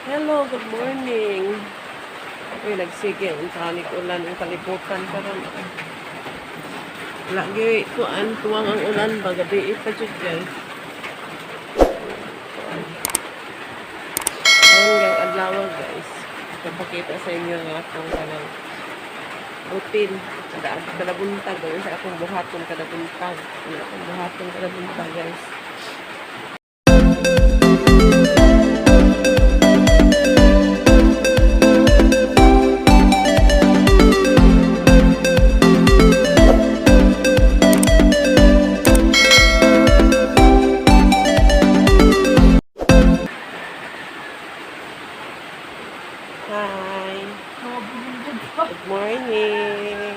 Hello, good morning. Uy, nagsige ang tanig ulan ang kalibutan karon. Lagi kuan, tuwang ang ulan ba, gabi pa jud, guys. Hanggang adlaw, guys. Ipapakita sa inyo ang akong kanang routine kada kada buntag, guys, sa akong buhaton kada buntag. Ang akong buhaton kada buntag, guys. Hi. Good morning.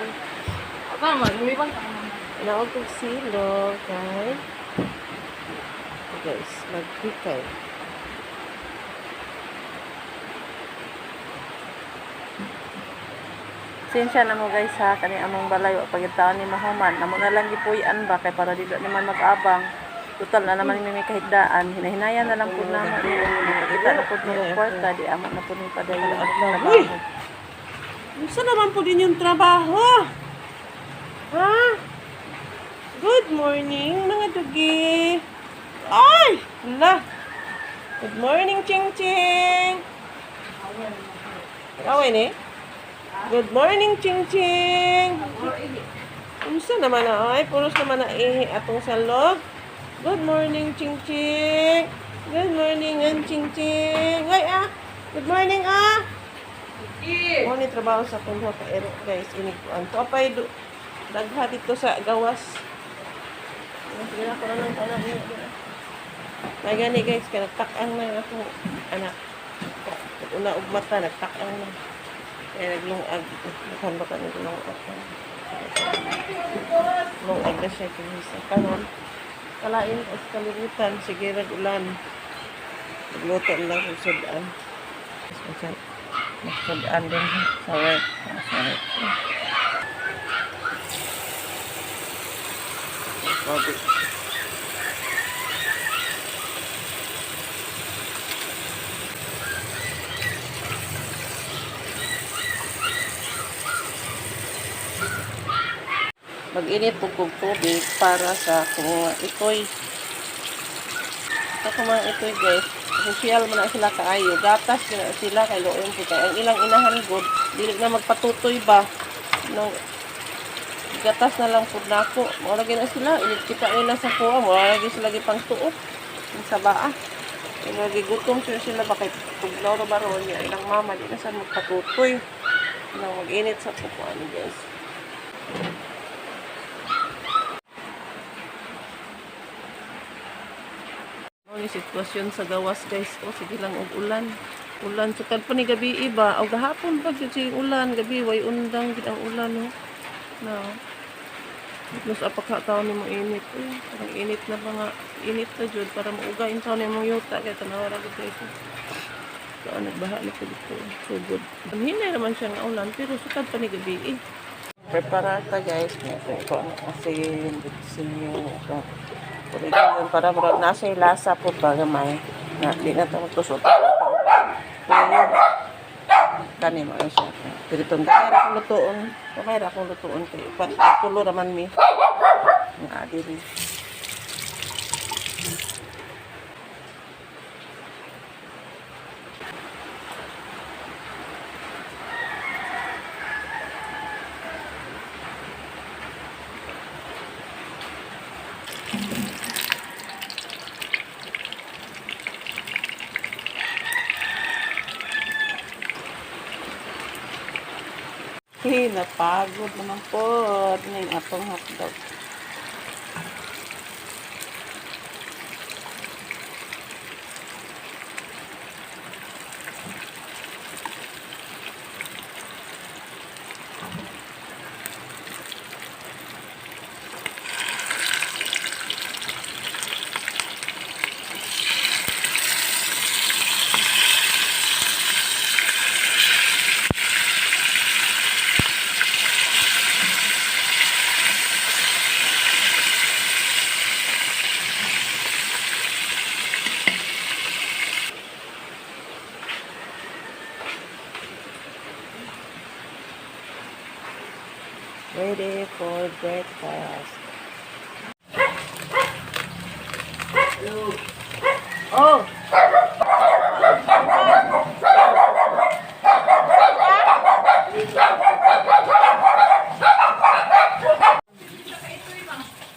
Tama, lumiban ka naman. Naog kog silo kay guys, magpikay. Sensya na mo, guys, ha, kani among balay wa pagitaon ni mahuman. Amo na lang gipuy-an ba kay para dili naman mag-abang. Total na naman mi may kahigdaan, hinahinayan na lang pud namo. Kita na pud mi og kwarta, di amo na pud mi padayon ang Uy! trabaho. Unsa naman po din yung trabaho? Ha? Good morning, mga dugi. Ay! Hala! Good morning, Ching Ching! Away ni? Good morning, Ching Ching! Unsa naman na ay? Puros naman na ihi atong salog. Good morning, Ching Ching! Good morning, ang Ching Ching! Ay ah! Good morning, ah! Mo ni trabaho sa akong duha ka ero, guys, inig kuan. To apay do dagha dito sa gawas. Sige na ko na lang tanan niya. May gani, guys, kay nagtak-ang na yung akong anak. Una og mata nagtak-ang na. Kaya naglungag, daghan ba ka naglungag? Lungag na siya guys. Karon kalain ko sa kalibutan, sige rag ulan. Nagluto na lang kog sudan. Nagsudan din sa work. Sa work. Grabe. Mag-init po kog tubig para sa akong mga itoy. Sa akong mga itoy, guys, social man na sila kaayo. Gatas na sila kay luoy po kay ang ilang inahan god, dili na magpatutoy ba. No, gatas na lang pud nako. Mao lagi na sila, init kita nila sa kuha, mao lagi sila gipang tuok sa baa. Kaya lagi gutom sila sila ba kay tugnaw ra ba ron niya ilang mama di na sa magpatutoy. Nang mag-init sa kuan, guys. Mao ni sitwasyon sa gawas, guys. O sige lang og ulan. Ulan sukad pa ni gabi iba o gahapon pa jud sige ulan gabi, way undang gid ang ulan, no. Na. Mas apaka taon nimo init. Uy, parang init na ba nga init na jud para mauga in taon nimo yuta kay tanawa ra gud, guys. So, nagbaha na po dito. Sugod. Ang hinay naman siya nga ulan, pero sukad pa ni gabi eh. Preparata, guys. Ito ang asin, bitsin yung ito. Purigan para murag nasa lasa po ba gamay. Na di na ito magtusot. Tuyo. Kani mo na siya. Pero itong gamay ra akong lutuon. Gamay ra akong lutuon. Kay upat tulo raman mi. Nga diri. Hey, napagod naman po ning atong hotdog. Ready for breakfast. Oh!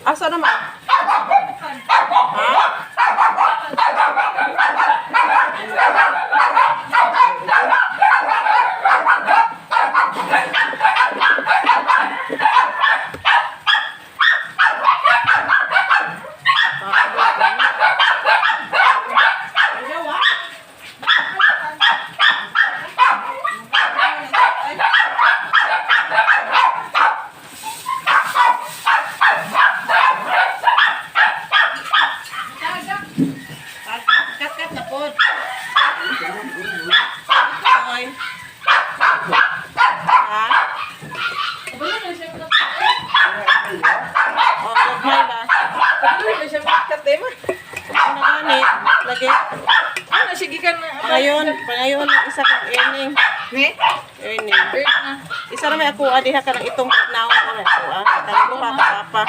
Asa naman? Ha? Kat-kat na po. Oy. Ha? Oh, gagmay ba? Ano gani? Lagi. Ano, sige ka na. Pangayon, pangayon na isa kang earning. Ne? Earning. Isa na may ako diha ka ng itong naon ko na ako ah. Kanang papa papa.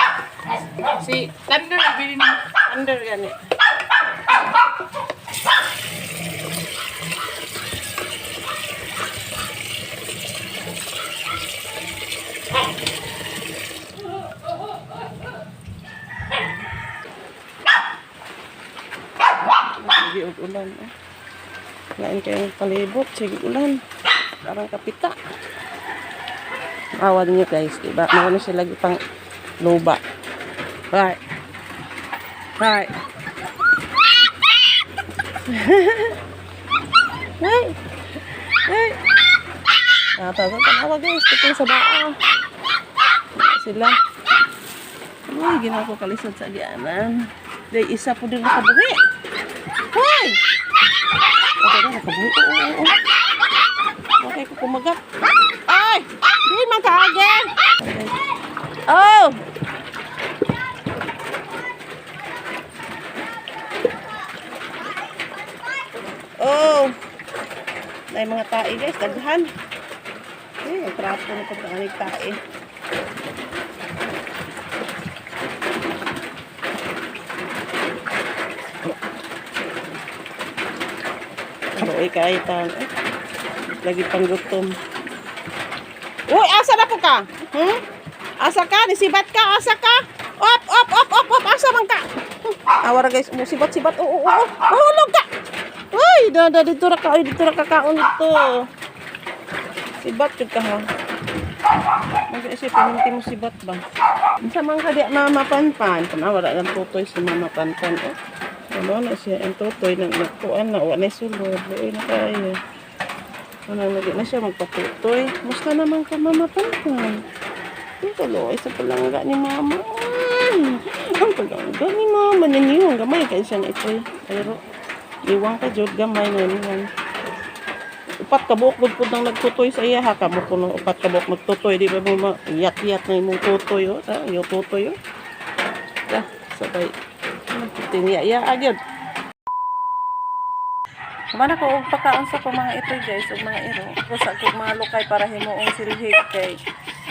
Si Thunder, nabili na. Under gani. Sige og ulan eh. Lain kayong palibot, sige ulan. Parang kapita. Awa ninyo guys, diba? Mao na sila pang luba. Right. Right. Hey. Hey. Ah, tawag tanawa guys, tutong sa baa. Sila. Uy, ginawa ko kalisod sa agianan. Day isa po din nakabuhi. Hoy! Okay na, nakabuhi. Oo, oo, oo. Okay ko kumagat. Ay! Di man kaagi! Oh! Oh! May mga tae guys, daghan. Eh, ang trapo na pagkakanig tae. Pero ay kaitan. Eh, lagi pang gutom. Uy, asa na po ka? Hmm? Asa ka? Nisibat ka? Asa ka? Op, op, op, op, op. Asa man ka? Awara guys, musibat, sibat. Oo, oo, oo. Mahulog ka! Uy, dada, dito ra ka. Uy, dito ra ka kaon dito. Sibat jud ka ha. Mag-isip, hindi mo sibat ba? Unsa man ka di Mama Panpan? Tanawa ra ng tutoy si Mama Panpan. Oh. Ano na siya ang tutoy nang nagkuan na wa na sulod. Luoy na kaayo. Ano lagi na siya magpatutoy. Musta naman ka Mama Panpan? Ang tuloy sa palangga ni Mama. Ay, ang palangga ni Mama. Naniwang gamay kay siya na itoy. Pero iwang ka jud gamay naniwang. Upat ka buok gud pud nang nagtutoy sa iya ha kamo kuno upat ka buok magtutoy di ba mo yat-yat na imong tutoy oh ta yo tutoy oh. Ta sabay tinya ya agyod. Kumana ko og pakaon sa ko mga itoy guys ug mga iro. Ko sa kog mga lukay para himuong silhig kay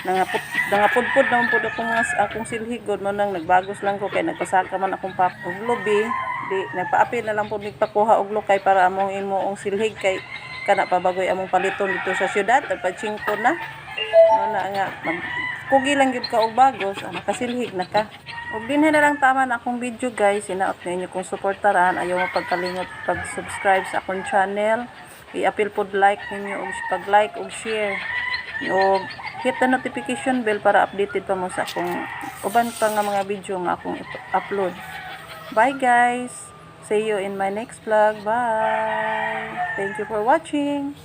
nangaput nangapudpud naman pud akong mga akong silhig gud mo nang nagbagos lang ko kay nagpasaka man akong pap og lubi di nagpaapil na lang pud mig pakuha og lukay para among himuong silhig kay kana pabagoy among paliton dito sa syudad nagpa-chingko na mo na nga mag kugi lang gyud ka og bagos ah, makasilhig na ka. Ug dinhi na lang tama na akong video guys. Hinaot ninyo kung suportaran. Ayaw mo pagkalingot pag-subscribe sa akong channel. I-appeal pod like ninyo og pag-like og share. Og hit the notification bell para updated pa mo sa akong uban pa nga mga video nga akong upload. Bye guys. See you in my next vlog. Bye. Thank you for watching.